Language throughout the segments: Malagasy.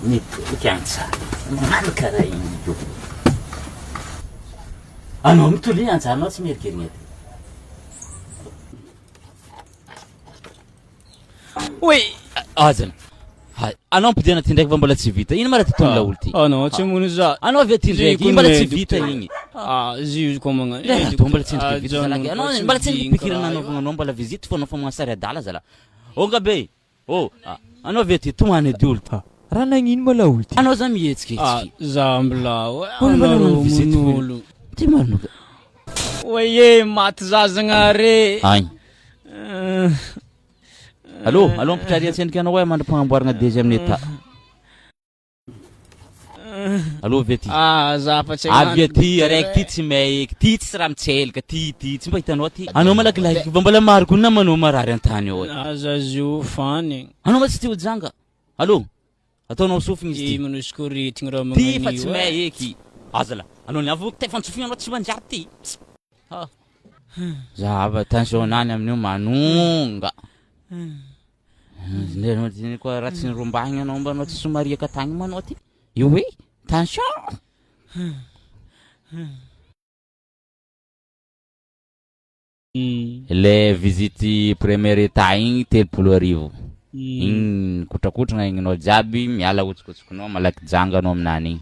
Mitodiky any tsara. Magnano karaha igny io. Anao mitolia anjaranao tsy mierikerigny aty. Oy! Azany. Anao ampodiana aty ndraiky fa mbola tsy vita. Ino ma raha ty ataon'ny laolo ty? Anao tsy hamono za. Anao avy aty ndraiky, iny mbola tsy vita igny. Ah, izy ko magnano. Le raha mbola tsy endriky vita zalaky. Anao mbola tsy endriky pikirana nanaovagna anao mbola visite fô anao fa magnano sary adala zalahy. Onga be! Oh! Anao avy aty, tomany edy olo ty. Raha nagnino ma laolo ty? Anao zany mihetsiketsika. Ah, za mbola. Olo mbola Anareo manao visite fô. monolo. Ty marina ka. Oye, maty za zagnahary. Agny. Allô, allô ampitrary antsendriky anao hoe mandra-pagnamboaragna deuxième état. Allô avy aty. Ah, za fa tsy Avy aty, araiky ty tsy may eky, ty tsisy raha mitselika, ty ty tsy mba hitanao ty. Anao malakilaky fa mbola maro koa ny namanao marary an-tany ao e. Aza zo fany. Anao ma tsy te ho janga. Allô, ataonao sofigny izy Ty ty. manosika aretigny raha Ty fa magnan'io tsy e. may eky. Aza lah, anao niavy tefan-tsofigny anao tsy manjary ty. Ha. Zava tension any amin'io manonga. Ndre koa raha tsy nirombahigna anao mba anao tsy somariaka tagny manao ty. Io hoe tension. Le visite premier état igny 1030. Igny kotrakotragna igninao jiaby miala hotsikotsikinao malaky janga anao aminany igny.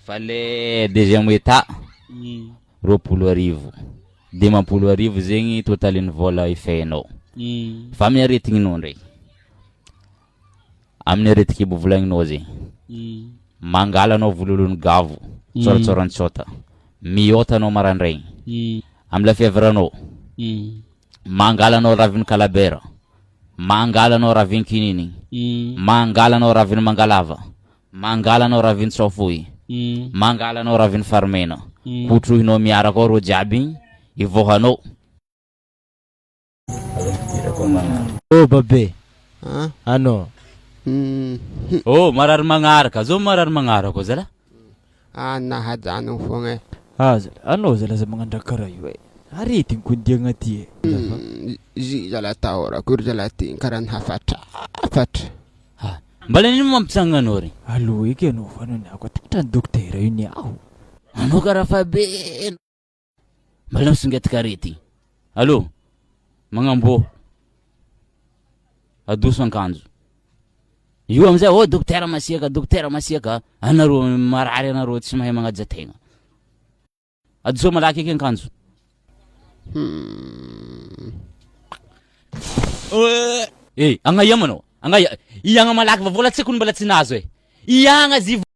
Fa le deuxième état 1020. 1050 zegny totalin'ny vôla ifehinao. Fa amin'ny aretigninao ndraiky, amin'ny aretin-kibo volagninao zegny, mangala anao vololon'ny gavo, tsôratsôran-tsôta, miôta anao maraindraigny, amin'ny la fièvre anao, mangala anao ravin'ny kalabera, mangala anao ravin-kininigny, mangala anao ravin'ny mangalava, mangala anao ravin-tsaofohy, mangala anao ravin'ny farimena, kotrohinao miaraka ao rô jiaby igny, ivohanao. Oh babe, anao. Oh marary magnaraka, zao marary magnaraka ao zalah. Ah nahajanogno fogna e. Ah zala, anao zala aza magnano raha karaha io e. Aretigny ko ndiagna aty e. Izy zala atahorako ry zala ty karaha nihafatrafatra. Ah, mbala nino mampitsangana anao re? Allo eky anao fa anao niako tratran'ny dokotera io niaho. Anao karaha fa be. Mbala misongatika aretigny. Allô, magnamboa. Adoso ankanjo. Io amizay, oh dokotera masiaka, dokotera masiaka. Anareo marary anareo tsy mahay magnaja tegna. Adoso malaky eky ankanjo. Eh, agnaia manao? Agnaia? Iagna malaky va vola tsy kony mbola tsy nahazo e. Iagna zy.